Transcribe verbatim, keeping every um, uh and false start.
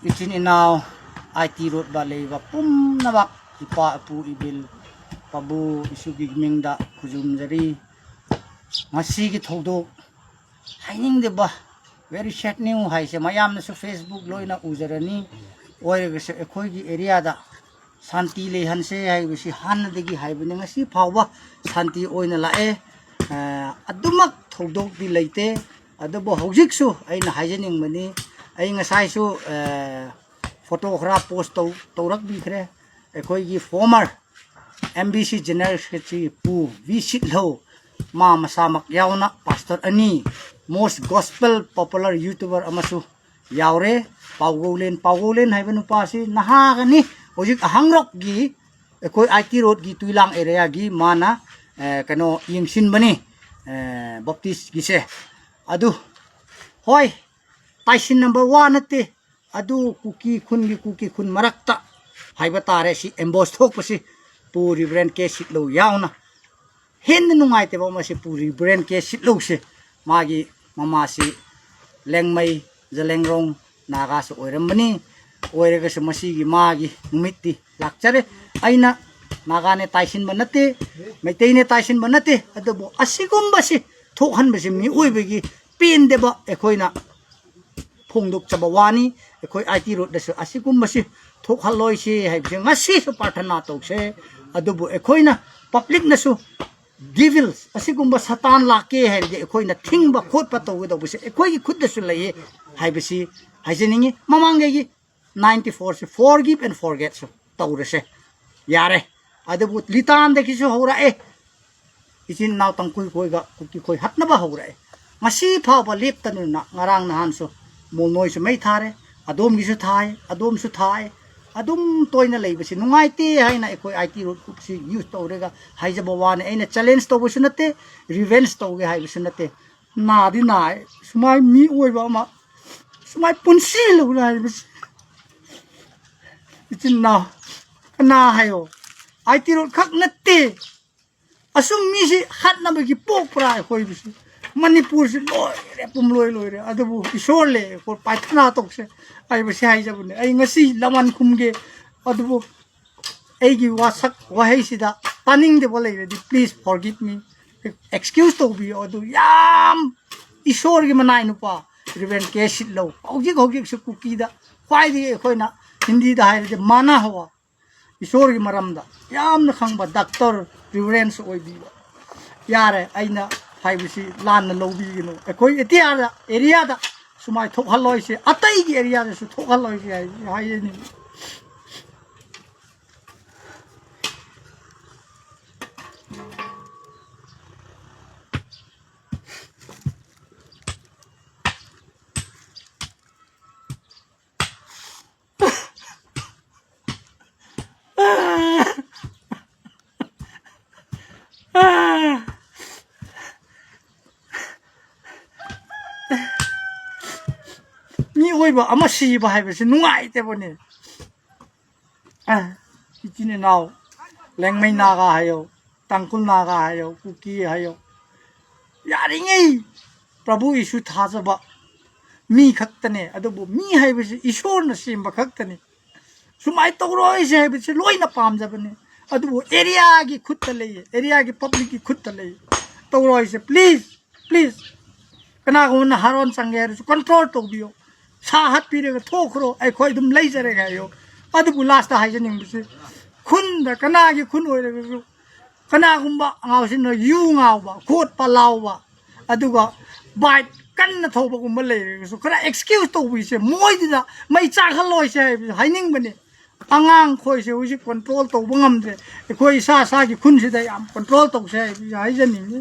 ꯏꯆꯤꯟ ꯏꯅꯥꯎ ꯑꯥꯏ ꯇꯤ ꯔꯣꯗꯇ ꯂꯩꯕ ꯄꯨꯝꯅꯃꯛ, ꯏꯄꯥ ꯏꯄꯨ ꯏꯕꯤꯜ ꯄꯥꯕꯨ ꯏꯁꯨꯒꯤ ꯃꯤꯡꯗ ꯈꯨꯖꯨꯝꯖꯔꯤ꯫ ꯉꯁꯤꯒꯤ ꯊꯧꯗꯣꯛ ꯍꯥꯏꯅꯤꯡꯗꯕ, very sad news ꯍꯥꯏꯁꯦ ꯃꯌꯥꯝꯅꯁꯨ Facebook ꯂꯣꯏꯅ ꯎꯖꯔꯅꯤ꯫ ꯑꯣꯏꯔꯒꯁꯨ ꯑꯩꯈꯣꯏꯒꯤ ꯑꯦꯔꯤꯌꯥꯗ ꯁꯥꯟꯇꯤ ꯂꯩꯍꯟꯁꯦ ꯍꯥꯏꯕꯁꯤ ꯍꯥꯟꯅꯗꯒꯤ ꯍꯥꯏꯕꯅꯤ, ꯉꯁꯤ ꯐꯥꯎꯕ ꯁꯥꯟꯇꯤ ꯑꯣꯏꯅ ꯂꯥꯛꯑꯦ꯫ ꯑ, ꯑꯗꯨꯃꯛ ꯊꯧꯗꯣꯛꯇꯤ ꯂꯩꯇꯦ꯫ ꯑꯗꯨꯕꯨ ꯍꯧꯖꯤꯛꯁꯨ ꯑꯩꯅ ꯍꯥꯏꯖꯅꯤꯡꯕꯅꯤ, ꯑꯩ ꯉꯁꯥꯏꯁꯨ, ꯑ, ꯐꯣꯇꯣ ꯈꯔ ꯄꯣꯁ ꯇꯧ-, ꯇꯧꯔꯛꯄꯤꯈ꯭ꯔꯦ꯫ ꯑꯩꯈꯣꯏꯒꯤ former M B C General Secretary ꯄꯨ ꯚꯤ ꯁꯤꯠꯂꯧ, ꯃꯥ ꯃꯁꯥꯃꯛ ꯌꯥꯎꯅ ꯄꯥꯁꯇꯔ ꯑꯅꯤ, most gospel popular YouTuber ꯑꯃꯁꯨ ꯌꯥꯎꯔꯦ꯫ ꯄꯥꯎꯒꯧꯂꯦꯟ, ꯄꯥꯎꯒꯧꯂꯦꯟ ꯍꯥꯏꯕ ꯅꯨꯄꯥꯁꯤ ꯅꯍꯥꯒꯅꯤ, ꯍꯧꯖꯤꯛ ꯑꯍꯪꯔꯣꯛꯀꯤ ꯑꯩꯈꯣꯏ ꯑꯥꯏ ꯇꯤ ꯔꯣꯗꯀꯤ ꯇꯨꯏꯂꯥꯡ ꯑꯦꯔꯤꯌꯥꯒꯤ ꯃꯥꯅ, ꯑ, ꯀꯩꯅꯣ ꯌꯦꯡꯁꯤꯟꯕꯅꯤ, ꯑ, ꯕꯞꯇꯤꯁꯀꯤꯁꯦ꯫ ꯑꯗꯨ ꯍꯣꯏ, ꯇꯥꯏꯁꯤꯟꯅꯕ ꯋꯥ ꯅꯠꯇꯦ꯫ ꯑꯗꯨ ꯀꯨꯀꯤ ꯈꯨꯟꯒꯤ ꯀꯨꯀꯤ ꯈꯨꯟ ꯃꯔꯛꯇ ꯍꯥꯏꯕ ꯇꯥꯔꯦ, ꯁꯤ ꯑꯦꯝꯕꯣꯁ ꯊꯣꯛꯄꯁꯤ ꯄꯨ ꯔꯤꯚꯔꯦꯟ ꯀꯦ ꯁꯤꯠꯂꯧ ꯌꯥꯎꯅ꯫ ꯍꯦꯟꯅ ꯅꯨꯡꯉꯥꯏꯇꯕ ꯑꯃꯁꯤ ꯄꯨ ꯔꯤꯚꯔꯦꯟ ꯀꯦ ꯁꯤꯠꯂꯧꯁꯦ, ꯃꯥꯒꯤ ꯃꯃꯥꯁꯤ ꯂꯦꯡꯃꯩ, ꯖꯂꯦꯡꯔꯣꯡ ꯅꯥꯒꯥꯁꯨ ꯑꯣꯏꯔꯝꯕꯅꯤ꯫ ꯑꯣꯏꯔꯒꯁꯨ ꯃꯁꯤꯒꯤ ꯃꯥꯒꯤ ꯅꯨꯃꯤꯠꯇꯤ ꯂꯥꯛꯆꯔꯦ꯫ ꯑꯩꯅ ꯅꯥꯒꯥꯅꯦ ꯇꯥꯏꯁꯤꯟꯕ ꯅꯠꯇꯦ, ꯃꯩꯇꯩꯅꯦ ꯇꯥꯏꯁꯤꯟꯕ ꯅꯠꯇꯦ, ꯑꯗꯨꯕꯨ ꯑꯁꯤꯒꯨꯝꯕꯁꯤ ꯊꯣꯛꯍꯟꯕꯁꯤ ꯃꯤꯑꯣꯏꯕꯒꯤ ꯄꯦꯟꯗꯕ ꯑꯩꯈꯣꯏꯅ ꯐꯣꯡꯗꯣꯛꯆꯕ ꯋꯥꯅꯤ꯫ ꯑꯩꯈꯣꯏ ꯑꯥꯏ ꯇꯤ ꯔꯣꯗꯇꯁꯨ ꯑꯁꯤꯒꯨꯝꯕꯁꯤ ꯊꯣꯛꯍꯜꯂꯣꯏꯁꯤ ꯍꯥꯏꯕꯁꯦ ꯉꯁꯤꯁꯨ ꯄ꯭ꯔꯥꯔꯊꯅꯥ ꯇꯧꯁꯦ꯫ ꯑꯗꯨꯕꯨ ꯑꯩꯈꯣꯏꯅ ꯄꯕ꯭ꯂꯤꯛꯅꯁꯨ ꯗꯤꯚꯤꯜꯁ ꯑꯁꯤꯒꯨꯝꯕ ꯁꯇꯥꯟ ꯂꯥꯛꯀꯦ ꯍꯥꯏꯔꯗꯤ ꯑꯩꯈꯣꯏꯅ ꯊꯤꯡꯕ ꯈꯣꯠꯄ ꯇꯧꯒꯗꯧꯕꯁꯦ ꯑꯩꯈꯣꯏꯒꯤ ꯈꯨꯠꯇꯁꯨ ꯂꯩꯌꯦ ꯍꯥꯏꯕꯁꯤ ꯍꯥꯏꯖꯅꯤꯡꯉꯤ꯫ ꯃꯃꯥꯡꯉꯩꯒꯤ ninety fourꯁꯦ forgive and forgetꯁꯨ ꯇꯧꯔꯁꯦ, ꯌꯥꯔꯦ꯫ ꯑꯗꯨꯕꯨ ꯂꯤꯇꯥꯟꯗꯒꯤꯁꯨ ꯍꯧꯔꯛꯑꯦ, ꯏꯆꯤꯟ ꯏꯅꯥꯎ ꯇꯥꯡꯈꯨꯜ ꯈꯣꯏꯒ ꯀꯨꯀꯤ ꯈꯣꯏ ꯍꯠꯅꯕ ꯍꯧꯔꯛꯑꯦ꯫ ꯉꯁꯤ ꯐꯥꯎꯕ ꯂꯦꯞꯇꯅ ꯉꯔꯥꯡ ꯅꯍꯥꯟꯁꯨ ꯃꯣꯜꯅꯣꯏꯁꯨ ꯃꯩ ꯊꯥꯔꯦ, ꯑꯗꯣꯝꯒꯤꯁꯨ ꯊꯥꯏ, ꯑꯗꯣꯝꯁꯨ ꯊꯥꯏ꯫ ꯑꯗꯨꯝ ꯇꯣꯏꯅ ꯂꯩꯕꯁꯤ ꯅꯨꯡꯉꯥꯏꯇꯦ ꯍꯥꯏꯅ ꯑꯩꯈꯣꯏ ꯑꯥꯏ ꯇꯤ ꯔꯣꯗ ꯒ꯭ꯔꯨꯞꯁꯤ ꯌꯨꯁ ꯇꯧꯔꯒ ꯍꯥꯏꯖꯕ ꯋꯥꯅꯤ꯫ ꯑꯩꯅ ꯆꯦꯂꯦꯟꯖ ꯇꯧꯕꯁꯨ ꯅꯠꯇꯦ, ꯔꯤꯚꯦꯟꯖ ꯇꯧꯒꯦ ꯍꯥꯏꯕꯁꯨ ꯅꯠꯇꯦ꯫ ꯅꯥꯗꯤ ꯅꯥꯏ꯫ ꯁꯨꯃꯥꯏ ꯃꯤ ꯑꯣꯏꯕ ꯑꯃ ꯁꯨꯃꯥꯏ ꯄꯨꯟꯁꯤ ꯂꯧꯅ ꯍꯥꯏꯕꯁꯤ, ꯏꯆꯤꯟ ꯏꯅꯥꯎ ꯀꯅꯥ ꯍꯥꯏꯌꯣ? ꯑꯥꯏ ꯇꯤ ꯔꯣꯗ ꯈꯛ ꯅꯠꯇꯦ꯫ ꯑꯁꯨꯝ ꯃꯤꯁꯤ ꯍꯥꯠꯅꯕꯒꯤ ꯄꯣꯛꯄ꯭ꯔꯥ ꯑꯩꯈꯣꯏꯕꯨꯁꯨ? ꯃꯅꯤꯄꯨꯔꯁꯤ ꯂꯣꯏꯔꯦ, ꯄꯨꯝꯂꯣꯏ ꯂꯣꯏꯔꯦ꯫ ꯑꯗꯨꯕꯨ ꯏꯁꯣꯔ ꯂꯩ, ꯑꯩꯈꯣꯏ ꯄ꯭ꯔꯥꯊꯅꯥ ꯇꯧꯁꯦ ꯍꯥꯏꯕꯁꯤ ꯍꯥꯏꯖꯕꯅꯦ꯫ ꯑꯩ ꯉꯁꯤ ꯂꯃꯟ ꯈꯨꯝꯒꯦ, ꯑꯗꯨꯕꯨ ꯑꯩꯒꯤ ꯋꯥꯁꯛ ꯋꯥꯍꯩꯁꯤꯗ ꯇꯥꯅꯤꯡꯗꯕ ꯂꯩꯔꯗꯤ please forgive me, excuse ꯇꯧꯕꯤꯌꯣ꯫ ꯑꯗꯨ ꯌꯥꯝ ꯏꯁꯣꯔꯒꯤ ꯃꯅꯥꯏ ꯅꯨꯄꯥ Reverend ꯀꯦ ꯁꯤꯠꯂꯧ, ꯍꯧꯖꯤꯛ ꯍꯧꯖꯤꯛꯁꯨ ꯀꯨꯀꯤꯗ ꯈ꯭ꯋꯥꯏꯗꯒꯤ ꯑꯩꯈꯣꯏꯅ ꯍꯤꯟꯗꯤꯗ ꯍꯥꯏꯔꯗꯤ ꯃꯥꯅꯥ ꯍꯋꯥ, ꯏꯁꯣꯔꯒꯤ ꯃꯔꯝꯗ ꯌꯥꯝꯅ ꯈꯪꯕ ꯗꯥꯛꯇꯔ ꯔꯤꯚꯔꯦꯟꯁ ꯑꯣꯏꯕꯤꯕ꯫ ꯌꯥꯔꯦ, ꯑꯩꯅ ꯍꯥꯏꯕꯁꯤ ꯂꯥꯟꯅ ꯂꯧꯕꯤꯒꯅꯨ꯫ ꯑꯩꯈꯣꯏ ꯑꯦꯔꯤꯌꯥꯗ, ꯑꯦꯔꯤꯌꯥꯗ ꯁꯨꯃꯥꯏꯅ ꯊꯣꯛꯍꯜꯂꯣꯏꯁꯦ, ꯑꯇꯩꯒꯤ ꯑꯦꯔꯤꯌꯥꯗꯁꯨ ꯊꯣꯛꯍꯜꯂꯣꯏꯁꯦ ꯍꯥꯏ-, ꯍꯥꯏꯖꯅꯤꯡꯉꯤ꯫ ꯃꯤꯑꯣꯏꯕ ꯑꯃ ꯁꯤꯕ ꯍꯥꯏꯕꯁꯤ ꯅꯨꯡꯉꯥꯏꯇꯕꯅꯤ꯫ ꯑ, ꯏꯆꯤꯟ ꯏꯅꯥꯎ, ꯂꯦꯡꯃꯩ ꯅꯥꯒꯥ ꯍꯥꯏꯌꯣ, ꯇꯥꯡꯈꯨꯜ ꯅꯥꯒꯥ ꯍꯥꯏꯌꯣ, ꯀꯨꯀꯤ ꯍꯥꯏꯌꯣ, ꯌꯥꯔꯤꯉꯩ ꯄ꯭ꯔꯚꯨ ꯌꯤꯁꯨ ꯊꯥꯖꯕ ꯃꯤ ꯈꯛꯇꯅꯦ꯫ ꯑꯗꯨꯕꯨ ꯃꯤ ꯍꯥꯏꯕꯁꯤ ꯏꯁꯣꯔꯅ ꯁꯦꯝꯕ ꯈꯛꯇꯅꯤ꯫ ꯁꯨꯃꯥꯏꯅ ꯇꯧꯔꯣꯏꯁꯦ ꯍꯥꯏꯕꯁꯤ ꯂꯣꯏꯅ ꯄꯥꯝꯖꯕꯅꯤ꯫ ꯑꯗꯨꯕꯨ ꯑꯦꯔꯤꯌꯥꯒꯤ ꯈꯨꯠꯇ ꯂꯩꯌꯦ, ꯑꯦꯔꯤꯌꯥꯒꯤ ꯄꯕ꯭ꯂꯤꯛꯀꯤ ꯈꯨꯠꯇ ꯂꯩꯌꯦ꯫ ꯇꯧꯔꯣꯏꯁꯦ, please, please꯫ ꯀꯅꯥꯒꯨꯝꯕꯅ ꯍꯥꯔꯣꯟ ꯆꯪꯒꯦ ꯍꯥꯏꯔꯁꯨ ꯀꯟꯇ꯭ꯔꯣꯜ ꯇꯧꯕꯤꯌꯣ꯫ ꯁꯥ ꯍꯥꯠꯄꯤꯔꯒ ꯊꯣꯛꯈ꯭ꯔꯣ, ꯑꯩꯈꯣꯏ ꯑꯗꯨꯝ ꯂꯩꯖꯔꯒꯦ ꯍꯥꯏꯌꯣ꯫ ꯑꯗꯨꯕꯨ ꯂꯥꯁꯇ ꯍꯥꯏꯖꯅꯤꯡꯕꯁꯤ, ꯈꯨꯟꯗ ꯀꯅꯥꯒꯤ ꯈꯨꯟ ꯑꯣꯏꯔꯒꯁꯨ, ꯀꯅꯥꯒꯨꯝꯕ ꯑꯉꯥꯎꯁꯤꯡꯅ ꯌꯨ ꯉꯥꯎꯕ, ꯈꯣꯠꯄ, ꯂꯥꯎꯕ, ꯑꯗꯨꯒ ꯕꯥꯏꯛ ꯀꯟꯅ ꯊꯧꯕꯒꯨꯝꯕ ꯂꯩꯔꯒꯁꯨ ꯈꯔ ꯑꯦꯛꯁꯀ꯭ꯌꯨꯁ ꯇꯧꯕꯤꯁꯦ꯫ ꯃꯣꯏꯗꯨꯗ ꯃꯩ ꯆꯥꯛꯍꯜꯂꯣꯏꯁꯦ ꯍꯥꯏꯕꯁꯨ ꯍꯥꯏꯅꯤꯡꯕꯅꯤ꯫ ꯑꯉꯥꯡ ꯈꯣꯏꯁꯦ ꯍꯧꯖꯤꯛ ꯀꯟꯇ꯭ꯔꯣꯜ ꯇꯧꯕ ꯉꯝꯗ꯭ꯔꯦ꯫ ꯑꯩꯈꯣꯏ ꯏꯁꯥ ꯏꯁꯥꯒꯤ ꯈꯨꯟꯁꯤꯗ ꯌꯥꯝ ꯀꯟꯇ꯭ꯔꯣꯜ ꯇꯧꯁꯦ ꯍꯥꯏꯕꯁꯨ ꯍꯥꯏꯖꯅꯤꯡꯉꯤ꯫